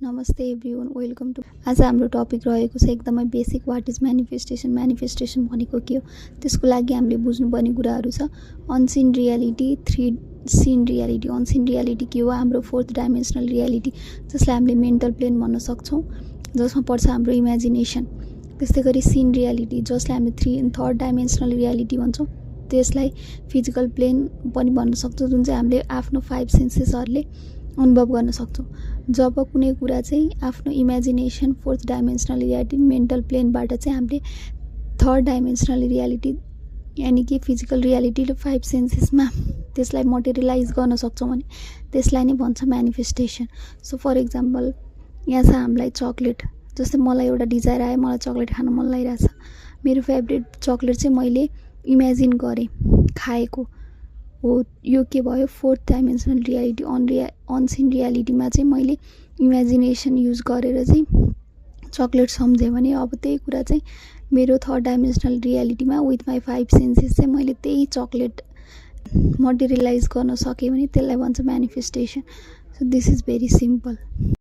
नमस्ते everyone, welcome to. आज हाम्रो टपिक रहेको छ एकदमै basic, what is manifestation. Manifestation भनेको के हो, त्यसको लागि हामीले बुझ्नुपर्ने कुराहरू छ। Unseen reality, three seen reality. Unseen reality के हो? हाम्रो फोर्थ डाइमेन्सनल रियालिटी, जसलाई हामीले मेन्टल प्लेन भन्न सक्छौँ, जसमा पर्छ हाम्रो इमेजिनेसन। त्यस्तै गरी सिन रियालिटी, जसलाई हामीले थर्ड डाइमेन्सनल रियालिटी भन्छौँ, त्यसलाई फिजिकल प्लेन पनि भन्न सक्छौँ, जुन चाहिँ हामीले आफ्नो 5 सेन्सेसहरूले अनुभव गर्न सक्छौँ। जब कुनै कुरा चाहिँ आफ्नो imagination, fourth dimensional reality, mental प्लेनबाट चाहिँ हामीले थर्ड डाइमेन्सनल रियालिटी यानि कि फिजिकल रियालिटी र 5 सेन्सेसमा त्यसलाई मटेरियलाइज गर्न सक्छौँ भने त्यसलाई नै भन्छ म्यानिफेस्टेसन। सो फर इक्जाम्पल, यहाँ छ हामीलाई चक्लेट। जस्तै मलाई एउटा डिजायर आयो, मलाई चक्लेट खान मन लागिरहेछ। मेरो फेभरेट चक्लेट चाहिँ मैले इमेजिन गरेँ, खाएको हो। यो के भयो? Fourth dimensional reality. अनसिन रियालिटीमा चाहिँ मैले इमेजिनेसन युज गरेर चाहिँ चक्लेट सम्झेँ भने अब त्यही कुरा चाहिँ मेरो थर्ड डाइमेन्सनल रियालिटीमा विथ माई 5 सेन्सेस चाहिँ मैले त्यही चक्लेट मटेरियलाइज गर्न सकेँ भने त्यसलाई भन्छ manifestation. So this is very simple.